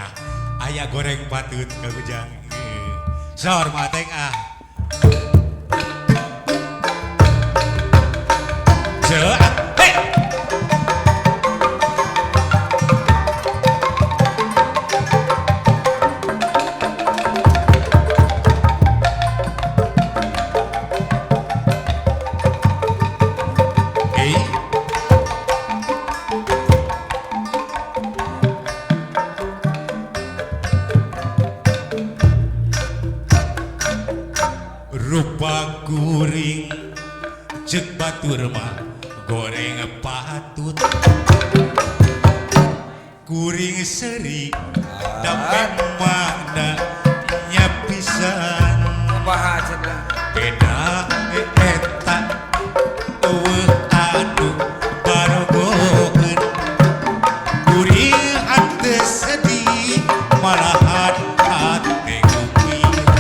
ah. Aya goreng patut Kang Ujang. Sor mateng ah. Hey. Hey. Rupa kuring cek batur mah goreng patut kuring seri dampe mana nyapisan Kumaha cenah beda eta eueuh anu barogokeun kuring hate sedih malahan hate gembira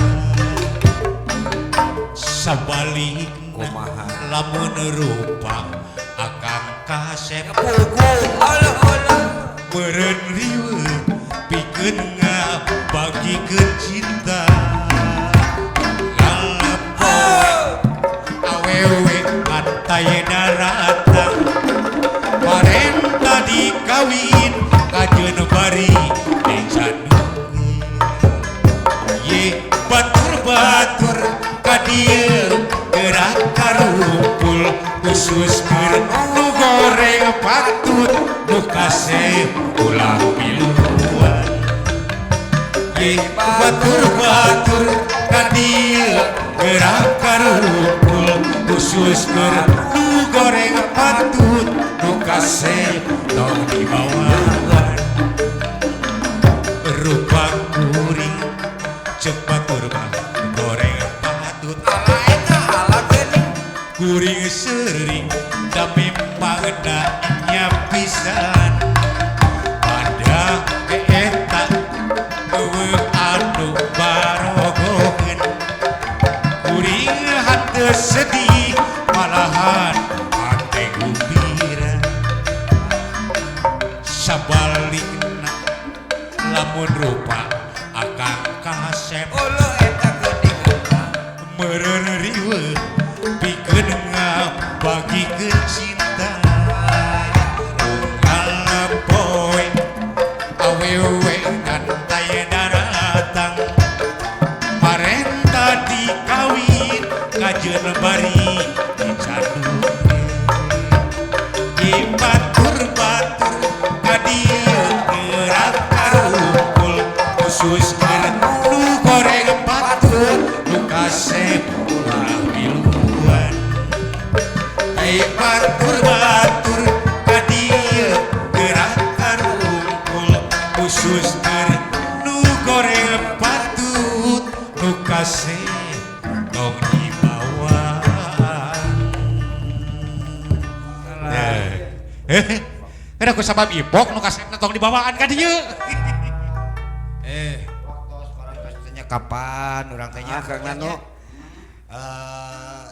sabalikna Kumaha? Lamun rupa akang kasep Pugu alah alah meureun riweuh pikeun ngabagikeun cinta ngalepoe awewe pantai daratan parenta dikawin kajeun bari dicandukeun ye batur-batur ka dieu gerak karumpul khusus keur nu goreng patut nu kasep ulah miluan ye batur-batur ka dieu gerak karumpul khusus keur nu goreng patut nu kasep tong dibawaan rupa kuring cek batur mah goreng patut Ala eta ala geuning kuring sering dami pangna nyapisan pada eta eueuh anu barogokeun kuring hate sedih malahan hate gumbira sabalikna lamun rupa akang kasep Uluh eta geuning meureun riweuh pikeun ngabagikeun cinta unggal poe awewe ngan taya daratang parenta dikawin kajeun bari dicandukeun ye batur-batur ka dieu gerak karumpul khusus keur nu goreng patut nu kasep ulah miluan hei batur-batur ka dieu gerak karumpul khusus keur nu goreng patut nu kasep tong dibawaan. Kada ku sabab ipok nu kasepna tong dibawaan ka dieu. Waktu sekarang tanya kapan urang teh nya Ah, Kang Nano.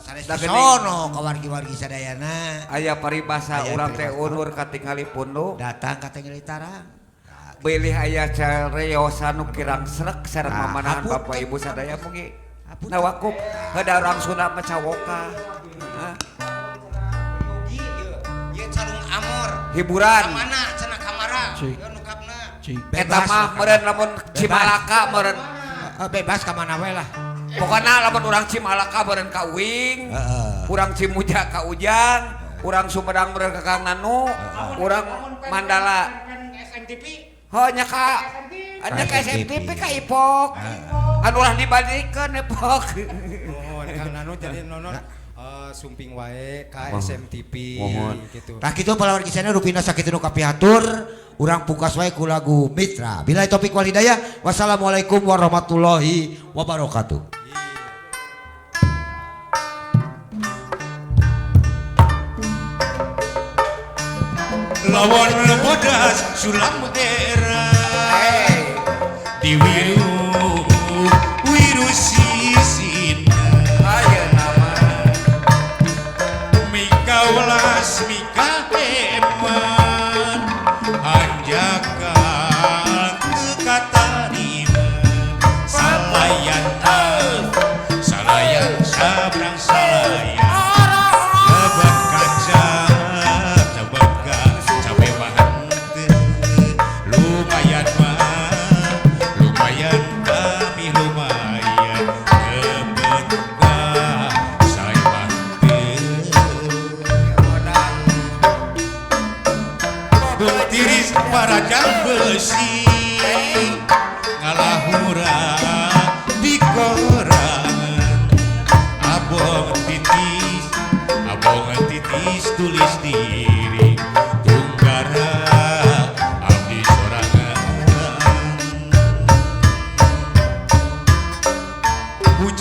Sanes Da geuning. sono ka wargi-wargi sadayana Aya paribasa Aya urang teh paribasa. unur katingali pundu datang ka tingali tarang. Bilih aya careosan nu kirang srek sareng Ah, mamanahan hapunten. Bapak Ibu sadaya mugi Hapunten. nawakup heuda urang Sunda mah cawoka. Hah? Yogi, ieu calung amor. Hiburan Kamana cenah kamara? Cik. Ieu nukapna. Eta mah meureun lamun Cimalaka meureun Bebas ka mana we lah. pokona lamun urang Cimalaka meureun ka Uing, Heeh. urang Cimuja ka Ujang, urang Sumedang meureun ka Kang Nanu, urang Mandala. SMTP. Heuh nya ka nya ka SMTP ka Ipok. Anu ulah dibalikeun Ipok. Mohon Kang Nano jadi nonon sumping wae ka SMTP Mohon. gitu. Tah kitu palawargi sadayana rupina sakitu nu kapihatur urang pungkas wae ku lagu Mitra. Billahi taufik wal hidayah. Wassalamualaikum warahmatullahi wabarakatuh. Lawan bodas sulam era di wiru wiru sisina Ayeuna mah mika welas mika heman hanjakal teu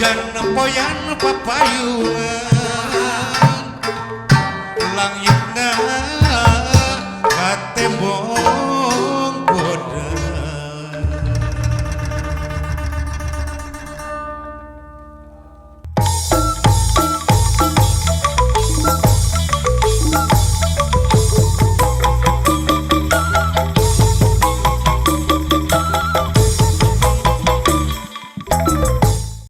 Hujan poyan papayungan.